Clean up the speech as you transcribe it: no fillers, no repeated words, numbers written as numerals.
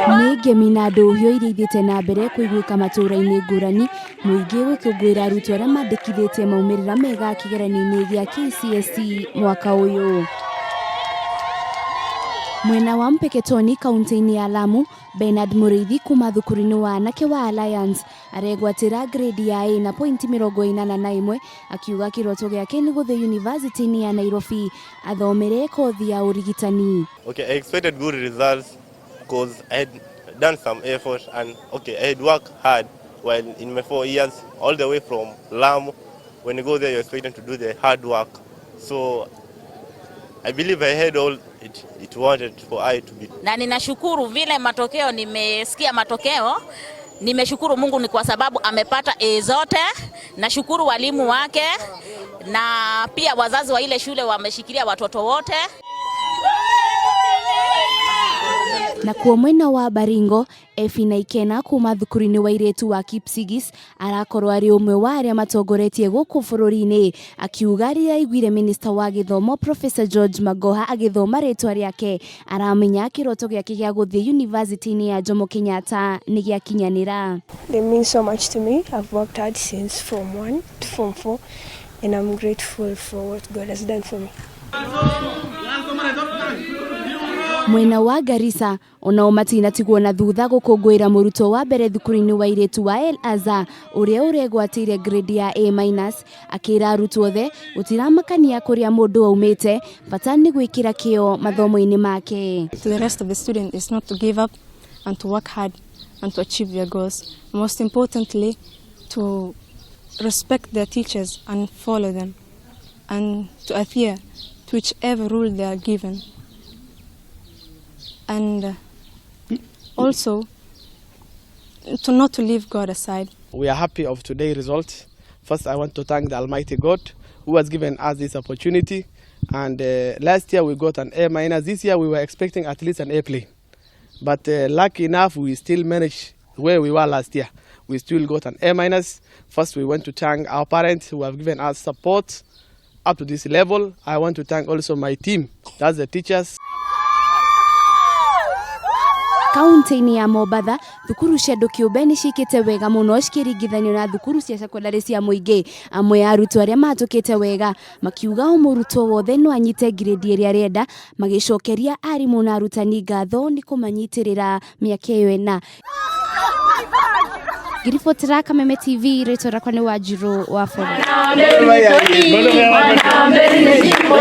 Nĩ ngemi na ndũhiũ iria ithiĩte na mbere kũiguĩka matũũra-inĩ ngũrani, mũingĩ gũkũngũĩra arutwo arĩa mandĩkithĩtie maumĩrĩra mega kĩgeranio-inĩ gĩa KCSE mwaka ũyũ. Mwena wa Mpeketoni kaunti-inĩ ya Lamu, Bernard Mũrĩithi kuma thukuru-inĩ wa anake wa Alliance aregwatĩra grade ya A na pointi 81, akiuga kĩroto gĩake nĩ gũthiĩ yunivasĩtĩ-inĩ ya Nairobi athomere kothi ya ũrigitani. Okay, I expected good results because I had done some effort and, okay, I had worked hard while in my 4 years all the way from Lamu. When you go there, you're expected to do the hard work. So I believe I had all it wanted for I to be. Na ninashukuru vile matokeo, nimesikia matokeo, nimeshukuru Mungu ni kwa sababu amepata A zote. Nashukuru walimu wake na pia wazazi wa ile shule wameshikilia watoto wote. Nakuo mwena wa Baringo, Efi Naikena kuma thukuru-inĩ wa airĩtu wa Kipsigis arakorwo arĩ ũmwe wa arĩa matongoretie gũkũ bũrũri-inĩ, akiuga rĩrĩa aiguire minista wa gĩthomo Professor George Magoha agĩthoma rĩtwa rĩake aramenya kĩroto gĩake gĩa gũthiĩ yunivasĩtĩ-inĩ ya Jomo Kenyatta nĩ gĩakinyanĩra. They mean so much to me. I've worked hard since Form 1 to Form 4, and I'm grateful for what God has done for me. Mwena wa Garissa onao matinatigwo na thutha gũkũngũĩra mũrutwo wa mbere thukuru-inĩ wa airĩtu wa El Azhar ũrĩa ũregwatĩire grade ya A minus, akĩra arutwo othe gũtiramakania kũrĩa mũndũ aumĩte, bata nĩ gwĩkĩra kĩo mathomo-inĩ make. To the rest of the students is not to give up and to work hard and to achieve their goals. Most importantly, to respect their teachers and follow them and to adhere to whichever rule they are given. And also to not to leave God aside. We are happy of today's result. First, I want to thank the Almighty God who has given us this opportunity. And last year we got an A minus. This year we were expecting at least an A plain. But lucky enough, we still managed where we were last year. We still got an A minus. First, we want to thank our parents who have given us support up to this level. I want to thank also my team, that's the teachers. Kaunti-inĩ ya Mombatha, thukuru cia andũ kĩũmbe nĩ ciĩkĩte wega mũno cikĩringithanio na thukuru cia cekondarĩ cia mũingĩ. Amwe a arutwo arĩa mahatũkĩte wega makiuga o mũrutwo wothe no anyite ngirĩndi ĩrĩa arenda, magĩcokeria arimũ na arutani ngatho nĩ kũmanyitĩrĩra mĩaka ĩyo ĩna. Ngĩribotera Kameme TV, rĩtwa rĩakwa nĩ Wanjirũ wa Bũrũri.